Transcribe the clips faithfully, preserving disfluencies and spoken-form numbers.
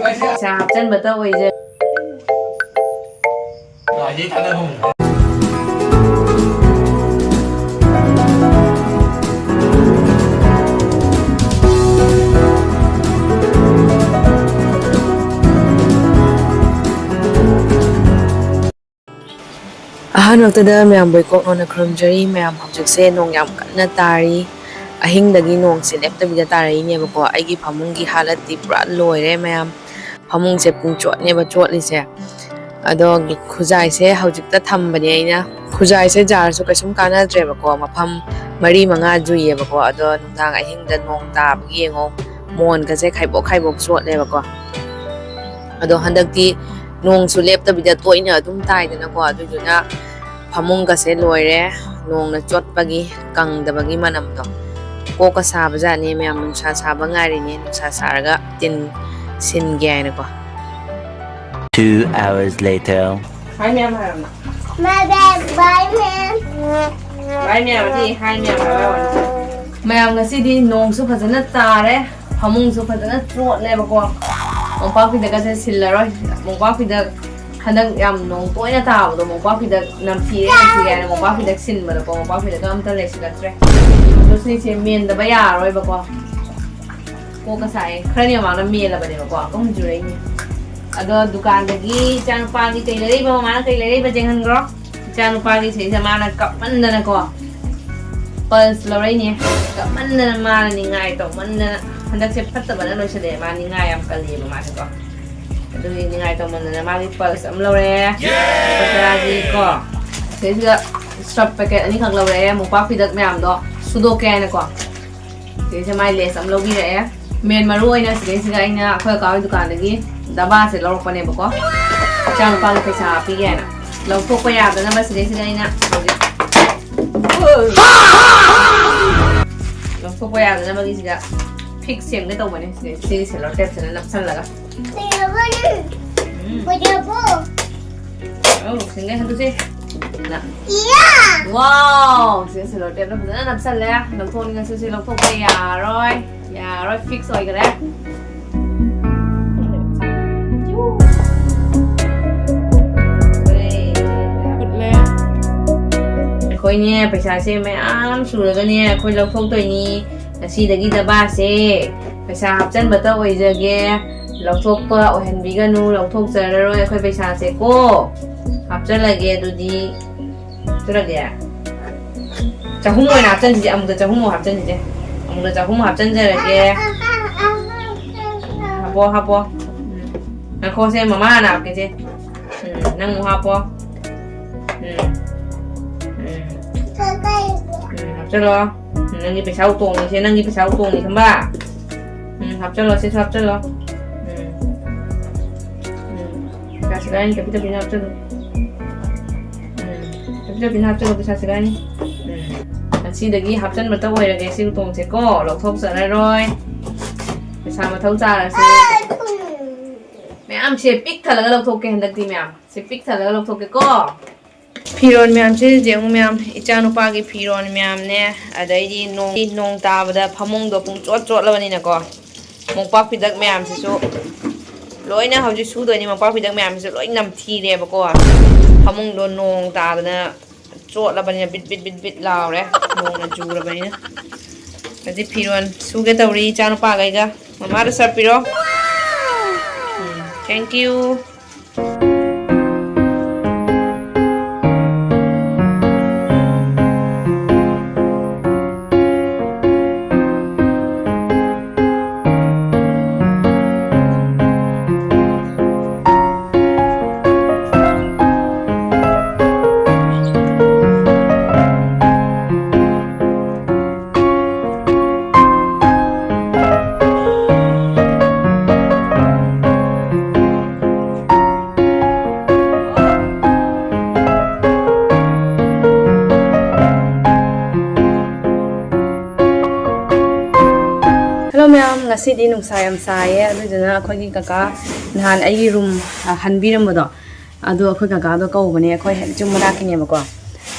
ꯄꯩꯁꯥ ꯍꯥꯞꯆꯟꯕꯇ ꯑꯣꯏꯖꯔꯦ꯫ ꯑꯍꯥꯟꯕꯃꯛꯇꯗ ꯃꯌꯥꯝꯕꯨ ꯏꯀꯣꯛ ꯅꯧꯅ ꯈꯨꯔꯨꯝꯖꯔꯤ꯫ ꯃꯌꯥꯝ, ꯍꯧꯖꯤꯛꯁꯦ ꯅꯣꯡ ꯌꯥꯝ ꯀꯟꯅ ꯇꯥꯔꯤ꯫ ꯑꯍꯤꯡꯗꯒꯤ ꯅꯣꯡꯁꯦ ꯂꯦꯞꯇꯕꯤꯗ ꯇꯥꯔꯛꯏꯅꯦꯕꯀꯣ꯫ ꯑꯩꯒꯤ ꯐꯃꯨꯡꯒꯤ ꯍꯥꯂꯠꯇꯤ ꯄꯨꯔꯥ ꯂꯣꯏꯔꯦ ꯃꯌꯥꯝ꯫ ꯐꯃꯨꯡꯁꯦ ꯄꯨꯡ ꯆꯣꯠꯅꯦꯕ ꯆꯣꯠꯂꯤꯁꯦ꯫ ꯑꯗꯣ ꯈꯨꯖꯥꯏꯁꯦ ꯍꯧꯖꯤꯛꯇ ꯊꯝꯕꯅꯦ ꯑꯩꯅ꯫ ꯈꯨꯖꯥꯏꯁꯦ ꯖꯥꯔꯁꯨ ꯀꯩꯁꯨꯝ ꯀꯥꯟꯅꯗ꯭ꯔꯦꯕꯀꯣ꯫ ꯃꯐꯝ ꯃꯔꯤ ꯃꯉꯥ ꯖꯨꯏꯌꯦꯕꯀꯣ꯫ ꯑꯗꯣ ꯅꯨꯡꯗꯥꯡ ꯑꯍꯤꯡꯗ ꯅꯣꯡ ꯇꯥꯕꯒꯤ ꯌꯦꯡꯉꯣ, ꯃꯣꯟꯒꯁꯦ ꯈꯥꯏꯕꯣꯛ ꯈꯥꯏꯕꯣꯛ ꯆꯣꯠꯂꯦꯕꯀꯣ꯫ ꯑꯗꯣ ꯍꯟꯗꯛꯇꯤ ꯅꯣꯡꯁꯨ ꯂꯦꯞꯇꯕꯤꯗ ꯇꯣꯏꯅ ꯑꯗꯨꯝ ꯇꯥꯏꯗꯅꯀꯣ꯫ ꯑꯗꯨꯗꯨꯅ ꯐꯃꯨꯡꯒꯁꯦ ꯂꯣꯏꯔꯦ, ꯅꯣꯡꯅ ꯆꯣꯠꯄꯒꯤ, ꯀꯪꯗꯕꯒꯤ ꯃꯅꯝꯗꯣ꯫ ꯀꯣꯛꯀ ꯁꯥꯕꯖꯥꯠꯅꯤ ꯃꯌꯥꯝ, ꯅꯨꯡꯁꯥ ꯁꯥꯕ ꯉꯥꯏꯔꯤꯅꯦ, ꯅꯨꯡꯁꯥ ꯁꯥꯔꯒ ꯇꯤꯟ ꯁꯤꯟꯒꯦ ꯍꯥꯏꯅꯀꯣ꯫ Two hours later. ꯍꯥꯏ ꯃꯌꯥꯝ ꯍꯥꯏꯔꯝꯃ꯫ My bad, bye, ma'am. ꯕꯥꯏ ꯃꯌꯥꯝ, ꯁꯤ ꯍꯥꯏ ꯃꯌꯥꯝ ꯍꯥꯏꯔꯝꯃ꯫ ꯃꯌꯥꯝ, ꯉꯁꯤꯗꯤ ꯅꯣꯡꯁꯨ ꯐꯖꯅ ꯇꯥꯔꯦ, ꯐꯃꯨꯡꯁꯨ ꯐꯖꯅ ꯆꯣꯠꯂꯦꯕꯀꯣ꯫ ꯃꯣꯝꯄꯥꯛ ꯐꯤꯗꯛꯀꯁꯦ ꯁꯤꯜꯂꯔꯣꯏ꯫ ꯃꯣꯝꯄꯥꯛ ꯐꯤꯗꯛ ꯍꯟꯗꯛ ꯌꯥꯝ ꯅꯣꯡ ꯇꯣꯏꯅ ꯇꯥꯕꯗꯣ, ꯃꯣꯝꯄꯥꯛ ꯐꯤꯗꯛ ꯅꯝꯊꯤꯔꯦ, ꯅꯝꯊꯤꯔꯦ ꯍꯥꯏꯅ ꯃꯣꯝꯄꯥꯛ ꯐꯤꯗꯛ ꯁꯤꯟꯕꯗꯀꯣ, ꯃꯣꯝꯄꯥꯛ ꯐꯤꯗꯛꯀ ꯑꯝꯇ ꯂꯩꯁꯤꯜꯂꯛꯇ꯭ꯔꯦ꯫ ꯑꯗꯣ ꯁꯤꯁꯦ ꯃꯦꯟꯗꯕ ꯌꯥꯔꯔꯣꯏꯕꯀꯣ꯫ ꯀꯣꯛꯀ ꯁꯥꯏ꯫ ꯈꯔꯅꯤ ꯃꯃꯥꯡꯗ ꯃꯦꯜꯂꯕꯅꯦꯕꯀꯣ, ꯑꯃꯨꯛ ꯍꯟꯖꯤꯔꯛꯏꯅꯦ꯫ ꯑꯗꯣ ꯗꯨꯀꯥꯟꯗꯒꯤ ꯏꯆꯥꯅꯨꯄꯥꯒꯤ ꯀꯩ ꯂꯩꯔꯛꯏꯕ, ꯃꯃꯥꯅ ꯀꯩ ꯂꯩꯔꯛꯏꯕ ꯌꯦꯡꯍꯟꯈ꯭ꯔꯣ꯫ ꯏꯆꯥꯅꯨꯄꯥꯒꯤ ꯁꯤꯗꯩꯁꯤꯗ ꯃꯥꯅ ꯀꯞꯃꯟꯗꯅꯀꯣ, ꯄꯜꯁ ꯂꯧꯔꯛꯏꯅꯦ꯫ ꯀꯞꯃꯟꯗꯅ ꯃꯥꯅ ꯅꯤꯡꯉꯥꯏ ꯇꯧꯃꯟꯗꯅ, ꯍꯟꯗꯛꯁꯦ ꯐꯠꯇꯕꯅ ꯂꯣꯏꯁꯤꯜꯂꯛꯑꯦ꯫ ꯃꯥ ꯅꯤꯡꯉꯥꯏ ꯌꯥꯝ ꯀꯜꯂꯤꯑꯕ ꯃꯥꯁꯦꯀꯣ꯫ ꯑꯗꯨꯒꯤ ꯅꯤꯡꯉꯥꯏ ꯇꯧꯃꯟꯗꯅ ꯃꯥꯒꯤ ꯄꯜꯁ ꯑꯃ ꯂꯧꯔꯦ꯫ ꯂꯨꯄꯥ ꯇꯔꯥꯒꯤꯀꯣ꯫ ꯁꯤꯗꯩꯁꯤꯗ ꯁꯔꯞ ꯄꯦꯀꯦꯠ ꯑꯅꯤꯈꯛ ꯂꯧꯔꯛꯑꯦ, ꯃꯣꯝꯄꯥꯛ ꯐꯤꯗꯛ ꯃꯌꯥꯝꯗꯣ ꯁꯨꯗꯣꯛꯀꯦ ꯍꯥꯏꯅꯀꯣ꯫ ꯁꯤꯗꯩꯁꯤꯗ ꯃꯥꯏ ꯂꯦꯁ ꯑꯃ ꯂꯧꯕꯤꯔꯛꯑꯦ꯫ ꯃꯦꯟ ꯃꯔꯨ ꯑꯣꯏꯅ ꯁꯤꯗꯩꯁꯤꯗ ꯑꯩꯅ ꯑꯩꯈꯣꯏ ꯑꯀꯥꯒꯤ ꯗꯨꯀꯥꯟꯗꯒꯤ ꯗꯕꯥꯁꯦ ꯂꯧꯔꯛꯄꯅꯦꯕꯀꯣ꯫ ꯏꯆꯥꯅꯨꯄꯥꯒꯤ ꯄꯩꯁꯥ ꯍꯥꯞꯄꯤꯒꯦ ꯍꯥꯏꯅ꯫ ꯂꯧꯊꯣꯛꯄ ꯌꯥꯗꯅꯕ ꯁꯤꯗꯩꯁꯤꯗ ꯑꯩꯅ ꯍꯧꯖꯤꯛ ꯂꯧꯊꯣꯛꯄ ꯌꯥꯗꯅꯕꯒꯤ ꯁꯤꯗ ꯐꯤꯛꯁ ꯁꯦꯝꯒꯦ ꯇꯧꯕꯅꯦ꯫ ꯁꯤꯗꯩ ꯁꯤꯒꯤ ꯁꯦꯂꯣ ꯇꯦꯞꯁꯤꯅ ꯅꯞꯁꯜꯂꯒ꯫ ꯎꯝ꯫ ꯑꯧ, ꯁꯦꯡꯒꯦ ꯍꯟꯗꯣꯛꯁꯦ꯫ ꯅ-, ꯋꯥꯎ! ꯁꯦ ꯁꯦꯂꯣ ꯇꯦꯞꯅ ꯐꯖꯅ ꯅꯞꯁꯜꯂꯦ꯫ ꯂꯧꯊꯣꯛꯅꯤꯡꯉꯁꯨ ꯁꯤ ꯂꯧꯊꯣꯛꯄ ꯌꯥꯔꯣꯏ꯫ ꯌꯥꯔꯣꯏ, ꯐꯤꯛꯁ ꯑꯣꯏꯈꯔꯦ꯫ ꯍꯣꯏꯅꯦ, ꯄꯩꯁꯥꯁꯦ ꯃꯌꯥꯝ ꯁꯨꯔꯒꯅꯦ ꯑꯩꯈꯣꯏ ꯂꯧꯊꯣꯛꯇꯣꯏꯅꯤ꯫ ꯉꯁꯤꯗꯒꯤ ꯗꯕꯥꯁꯦ ꯄꯩꯁꯥ ꯍꯥꯞꯆꯟꯕꯇ ꯑꯣꯏꯖꯒꯦ꯫ ꯂꯧꯊꯣꯛꯄ ꯑꯣꯏꯍꯟꯕꯤꯒꯅꯨ, ꯂꯧꯊꯣꯛꯆꯔꯔꯣꯏ ꯑꯩꯈꯣꯏ ꯄꯩꯁꯥꯁꯦ ꯀꯣ꯫ ꯍꯥꯞꯆꯜꯂꯒꯦ ꯑꯗꯨꯗꯤ꯫ ꯍꯥꯞꯆꯜꯂꯒꯦ꯫ ꯆꯍꯨꯝ ꯑꯣꯏꯅ ꯍꯥꯞꯆꯟꯁꯤꯁꯦ, ꯑꯃꯨꯛꯇ ꯆꯍꯨꯝꯃꯨꯛ ꯍꯥꯞꯆꯟꯁꯤꯁꯦ꯫ ꯑꯃꯨꯛꯇ ꯆꯍꯨꯝ ꯍꯥꯞꯆꯟꯖꯔꯒꯦ꯫ ꯍꯥꯞꯄꯣ, ꯍꯥꯞꯄꯣ꯫ ꯎꯝ꯫ ꯉꯥꯏꯈꯣꯁꯦ, ꯃꯃꯥ ꯍꯥꯟꯅ ꯍꯥꯞꯀꯦꯁꯦ꯫ ꯎꯝ, ꯅꯪ ꯑꯃꯨꯛ ꯍꯥꯞꯄꯣ꯫ ꯎꯝ꯫ ꯎꯝ꯫ ꯎꯝ, ꯍꯥꯞꯆꯜꯂꯣ꯫ ꯎꯝ, ꯅꯪꯒꯤ ꯄꯩꯁꯥ ꯇꯣꯡꯉꯤꯁꯦ, ꯅꯪꯒꯤ ꯄꯩꯁꯥ ꯇꯣꯡꯉꯤ ꯈꯪꯕ? ꯎꯝ, ꯍꯥꯞꯆꯜꯂꯣ, ꯁꯤꯁꯨ ꯍꯥꯞꯆꯜꯂꯣ꯫ ꯎꯝ꯫ ꯎꯝ꯫ ꯄꯩꯁꯥꯁꯦ ꯂꯥꯏꯅ ꯇꯞꯄꯤ ꯇꯞꯄꯤꯅ ꯍꯥꯞꯆꯜꯂꯨ꯫ ꯎꯝ꯫ ꯇꯞꯄꯤ ꯇꯞꯄꯤꯅ ꯍꯥꯞꯆꯜꯂꯨ, ꯄꯩꯁꯥꯁꯦ ꯂꯥꯏꯅ꯫ ꯎꯝ꯫ ꯉꯁꯤꯗꯒꯤ ꯍꯥꯞꯆꯟꯕꯇ ꯑꯣꯏꯔꯒꯦ ꯁꯤ ꯎꯇꯣꯡꯁꯦꯀꯣ, ꯂꯧꯊꯣꯛꯆꯔꯔꯣꯏ꯫ ꯄꯩꯁꯥ ꯃꯊꯧ ꯇꯥꯔꯁꯨ꯫ ꯃꯌꯥꯝꯁꯦ ꯄꯤꯛ ꯊꯜꯂꯒ ꯂꯧꯊꯣꯛꯀꯦ ꯍꯟꯗꯛꯇꯤ ꯃꯌꯥꯝ꯫ ꯁꯤ ꯄꯤꯛ ꯊꯜꯂꯒ ꯂꯧꯊꯣꯛꯀꯦꯀꯣ꯫ ꯐꯤꯔꯣꯟ ꯃꯌꯥꯝꯁꯦ ꯌꯦꯡꯉꯨ ꯃꯌꯥꯝ, ꯏꯆꯥꯅꯨꯄꯥꯒꯤ ꯐꯤꯔꯣꯟ ꯃꯌꯥꯝꯅꯦ, ꯑꯗꯩꯗꯤ ꯅꯣꯡ, ꯅꯣꯡ ꯇꯥꯕꯗ ꯐꯃꯨꯡꯗꯣ ꯄꯨꯡ ꯆꯣꯠ ꯆꯣꯠꯂꯕꯅꯤꯅꯀꯣ, ꯃꯣꯝꯄꯥꯛ ꯐꯤꯗꯛ ꯃꯌꯥꯝꯁꯤꯁꯨ ꯂꯣꯏꯅ ꯍꯧꯖꯤꯛ ꯁꯨꯗꯣꯏꯅꯤ꯫ ꯃꯣꯝꯄꯥꯛ ꯐꯤꯗꯛ ꯃꯌꯥꯝꯁꯤꯁꯨ ꯂꯣꯏ ꯅꯝꯊꯤꯔꯦꯕꯀꯣ꯫ ꯐꯃꯨꯡꯗꯣ ꯅꯣꯡ ꯇꯥꯗꯅ ꯆꯣꯠꯂꯕꯅꯤꯅ ꯕꯤꯠ ꯕꯤꯠ ꯕꯤꯠ ꯕꯤꯠ ꯂꯥꯎꯔꯦ, ꯅꯣꯡꯅ ꯆꯨꯔꯕꯅꯤꯅ꯫ ꯍꯧꯖꯤꯛ ꯐꯤꯔꯣꯟ ꯁꯨꯒꯦ ꯇꯧꯔꯤ ꯏꯆꯥꯅꯨꯄꯥꯈꯩꯒ꯫ ꯃꯃꯥꯗ ꯆꯠꯄꯤꯔꯣ꯫ ꯎꯝ, thank you꯫ Hello ꯃꯌꯥꯝ, ꯉꯁꯤꯗꯤ ꯅꯨꯡꯁꯥ ꯌꯥꯝ ꯁꯥꯏꯌꯦ, ꯑꯗꯨꯗꯨꯅ ꯑꯩꯈꯣꯏꯒꯤ ꯀꯀꯥ ꯅꯍꯥꯟ ꯑꯩꯒꯤ room, ꯑ, ꯍꯟꯕꯤꯔꯝꯕꯗꯣ, ꯑꯗꯣ ꯑꯩꯈꯣꯏ ꯀꯀꯥꯗꯣ ꯀꯧꯕꯅꯦ, ꯑꯩꯈꯣꯏ ꯍꯦꯛ ꯌꯨꯝ ꯃꯅꯥꯛꯀꯤꯅꯦꯕꯀꯣ꯫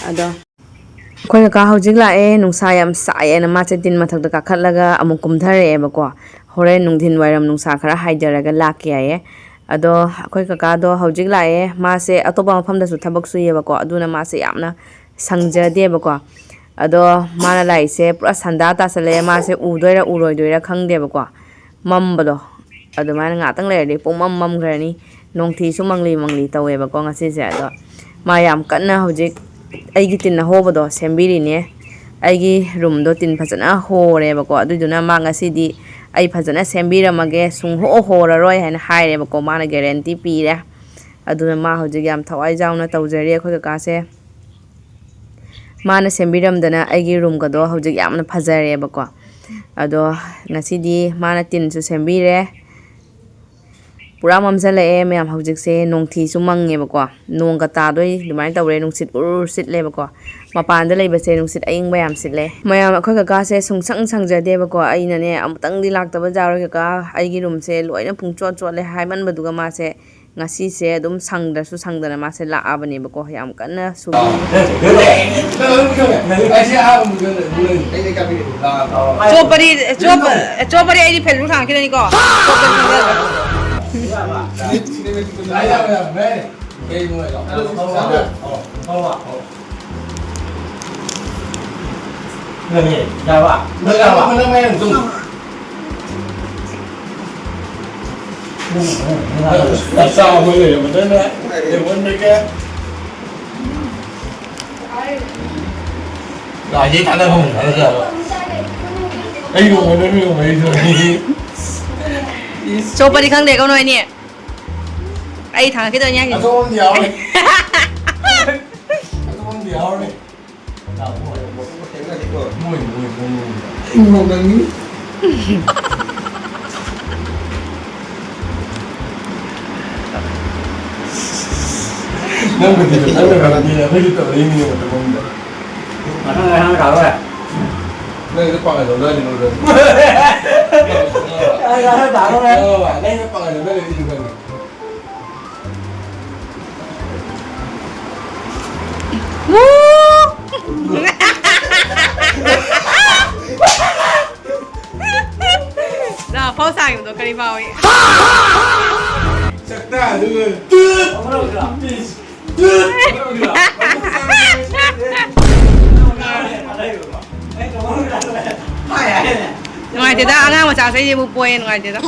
ꯑꯗꯣ ꯑꯩꯈꯣꯏ ꯀꯀꯥ ꯍꯧꯖꯤꯛ ꯂꯥꯛꯑꯦ, ꯅꯨꯡꯁꯥ ꯌꯥꯝ ꯁꯥꯏꯌꯦꯅ ꯃꯥꯁꯦ ꯇꯤꯟ ꯃꯊꯛꯇ ꯀꯥꯈꯠꯂꯒ ꯑꯃꯨꯛ ꯀꯨꯝꯊꯔꯛꯑꯦꯕꯀꯣ꯫ ꯍꯣꯔꯦꯟ ꯅꯨꯡꯊꯤꯟ ꯋꯥꯏꯔꯝ ꯅꯨꯡꯁꯥ ꯈꯔ ꯍꯥꯏꯊꯔꯒ ꯂꯥꯛꯀꯦ ꯍꯥꯏꯌꯦ꯫ ꯑꯗꯣ ꯑꯩꯈꯣꯏ ꯀꯀꯥꯗꯣ ꯍꯧꯖꯤꯛ ꯂꯥꯛꯑꯦ, ꯃꯥꯁꯦ ꯑꯇꯣꯞꯄ ꯃꯐꯝꯗꯁꯨ ꯊꯕꯛ ꯁꯨꯏꯌꯦꯕꯀꯣ, ꯑꯗꯨꯅ ꯃꯥꯁꯦ ꯌꯥꯝꯅ ꯁꯪꯖꯗꯦꯕꯀꯣ꯫ ꯑꯗꯣ ꯃꯥꯅ ꯂꯥꯛꯏꯁꯦ ꯄꯨꯔꯥ ꯁꯟꯗꯥ ꯇꯥꯁꯜꯂꯛꯑꯦ꯫ ꯃꯥꯁꯦ ꯎꯗꯣꯏꯔꯥ ꯎꯔꯣꯏꯗꯣꯏꯔꯥ ꯈꯪꯗꯦꯕꯀꯣ꯫ ꯃꯝꯕꯗꯣ ꯑꯗꯨꯃꯥꯏꯅ ꯉꯥꯛꯇꯪ ꯂꯩꯔꯗꯤ ꯄꯨꯡꯃꯝ ꯃꯝꯈ꯭ꯔꯅꯤ꯫ ꯅꯣꯡꯊꯤꯁꯨ ꯃꯪꯂꯤ ꯃꯪꯂꯤ ꯇꯧꯋꯦꯕꯀꯣ ꯉꯁꯤꯁꯦ꯫ ꯑꯗꯣ ꯃꯥ ꯌꯥꯝ ꯀꯟꯅ ꯍꯧꯖꯤꯛ ꯑꯩꯒꯤ ꯇꯤꯟ ꯑꯍꯣꯕꯗꯣ ꯁꯦꯝꯕꯤꯔꯤꯅꯦ꯫ ꯑꯩꯒꯤ ꯔꯨꯝꯗꯣ ꯇꯤꯟ ꯐꯖꯅ ꯍꯣꯔꯦꯕꯀꯣ꯫ ꯑꯗꯨꯏꯗꯨꯅ ꯃꯥ ꯉꯁꯤꯗꯤ ꯑꯩ ꯐꯖꯅ ꯁꯦꯝꯕꯤꯔꯝꯃꯒꯦ, ꯁꯨꯡꯍꯣ ꯍꯣꯔꯔꯣꯏ ꯍꯥꯏꯅ ꯍꯥꯏꯔꯦꯕꯀꯣ꯫ ꯃꯥꯅ ꯒꯦꯔꯦꯟꯇꯤ ꯄꯤꯔꯦ꯫ ꯑꯗꯨꯅ ꯃꯥ ꯍꯧꯖꯤꯛ ꯌꯥꯝ ꯊꯋꯥꯏ ꯌꯥꯎꯅ ꯇꯧꯖꯔꯤ ꯑꯩꯈꯣꯏ ꯀꯀꯥꯁꯦ꯫ ꯃꯥꯅ ꯁꯦꯝꯕꯤꯔꯝꯗꯅ ꯑꯩꯒꯤ ꯔꯨꯝꯒꯗꯣ ꯍꯧꯖꯤꯛ ꯌꯥꯝꯅ ꯐꯖꯔꯦꯕꯀꯣ꯫ ꯑꯗꯣ ꯉꯁꯤꯗꯤ ꯃꯥꯅ ꯇꯤꯟꯁꯨ ꯁꯦꯝꯕꯤꯔꯦ꯫ ꯄꯨꯔꯥ ꯃꯝꯁꯤꯜꯂꯛꯑꯦ ꯃꯌꯥꯝ꯫ ꯍꯧꯖꯤꯛꯁꯦ ꯅꯣꯡꯊꯤꯁꯨ ꯃꯪꯉꯦꯕꯀꯣ꯫ ꯅꯣꯡꯒ ꯇꯥꯗꯣꯏ ꯑꯗꯨꯃꯥꯏꯅ ꯇꯧꯔꯦ꯫ ꯅꯨꯡꯁꯤꯠ ꯎꯔꯨꯔ ꯁꯤꯠꯂꯦꯕꯀꯣ꯫ ꯃꯄꯥꯟꯗ ꯂꯩꯕꯁꯦ ꯅꯨꯡꯁꯤꯠ ꯑꯏꯪꯕ ꯌꯥꯝ ꯁꯤꯠꯂꯦ꯫ ꯃꯌꯥꯝ, ꯑꯩꯈꯣꯏ ꯀꯀꯥꯁꯦ ꯁꯨꯡꯁꯪ ꯁꯪꯖꯗꯦꯕꯀꯣ꯫ ꯑꯩꯅꯅꯦ, "ꯑꯃꯨꯛꯇꯪꯗꯤ ꯂꯥꯛꯇꯕ ꯌꯥꯔꯣꯏ ꯀꯀꯥ, ꯑꯩꯒꯤ ꯔꯨꯝꯁꯦ ꯂꯣꯏꯅ ꯄꯨꯡꯆꯣꯠ ꯆꯣꯠꯂꯦ" ꯍꯥꯏꯃꯟꯕꯗꯨꯒ ꯃꯥꯁꯦ ꯉꯁꯤꯁꯦ ꯑꯗꯨꯝ ꯁꯪꯗ꯭ꯔꯁꯨ ꯁꯪꯗꯅ ꯃꯥꯁꯦ ꯂꯥꯛꯑꯕꯅꯦꯕꯀꯣ꯫ ꯌꯥꯝ ꯀꯟꯅ ꯁꯨꯕꯤ꯫ ꯆꯣꯞꯄꯗꯤ, ꯆꯣꯞꯄ-, ꯆꯣꯞꯄꯗꯤ ꯑꯩꯗꯤ Facebook ꯊꯥꯡꯒꯠꯈꯤꯗꯣꯏꯅꯤꯀꯣ꯫ ꯆꯣꯞꯄꯗꯤ ꯈꯪꯖꯗ꯭ꯔꯦ꯫ ꯆꯣꯞꯄꯗꯤ ꯈꯪꯗꯦꯀꯣ ꯅꯣꯏ ꯑꯅꯤ꯫ ꯑꯩ ꯊꯥꯡꯒꯠꯈꯤꯗꯣꯏꯅꯦ ꯍꯥꯏꯁꯤꯅꯤ꯫ ꯑꯗꯣꯝꯗꯤ ꯌꯥꯎꯔꯦ꯫ ꯑꯗꯣꯝꯗꯤ ꯌꯥꯎꯔꯦ꯫ ꯃꯣꯏ, ꯃꯣꯏ, ꯃꯣꯏ, ꯃꯣꯏ꯫ ꯑꯩ ꯉꯥꯎꯒꯟꯉꯤ꯫ ꯅꯪꯕꯨꯗꯤ, ꯅꯪꯅ ꯈꯪꯉꯗꯤ ꯑꯩꯈꯣꯏꯁꯨ ꯇꯧꯔꯛꯏꯅꯦ ꯃꯇꯝ ꯑꯃꯗ꯫ ꯃꯊꯪ ꯃꯊꯪ ꯇꯥꯔꯣꯏ꯫ ꯅꯪꯒꯤꯗꯣ ꯄꯥꯡꯒꯜ ꯂꯧꯅꯔꯤꯅꯦ ꯑꯗꯨꯗꯤ꯫ ꯇꯥꯔꯣꯏ, ꯇꯥꯔꯣꯏ꯫ ꯅꯪꯒꯤꯗꯣ ꯄꯥꯡꯒꯜ ꯂꯧꯅꯔꯤꯅꯦ ꯑꯩꯁꯨ ꯈꯪꯉꯦ꯫ ꯅꯪ ꯑꯐꯥꯎ ꯁꯥꯈꯤꯕꯗꯣ ꯀꯔꯤ ꯐꯥꯎꯏ? ꯁꯛꯇꯥꯗꯨꯒ꯫ ꯅꯨꯡꯉꯥꯏꯇꯦꯗ, ꯑꯉꯥꯡ ꯃꯆꯥꯁꯦ ꯑꯩꯕꯨ ꯄꯣꯛꯑꯦ, ꯅꯨꯡꯉꯥꯏꯇꯦꯗ꯫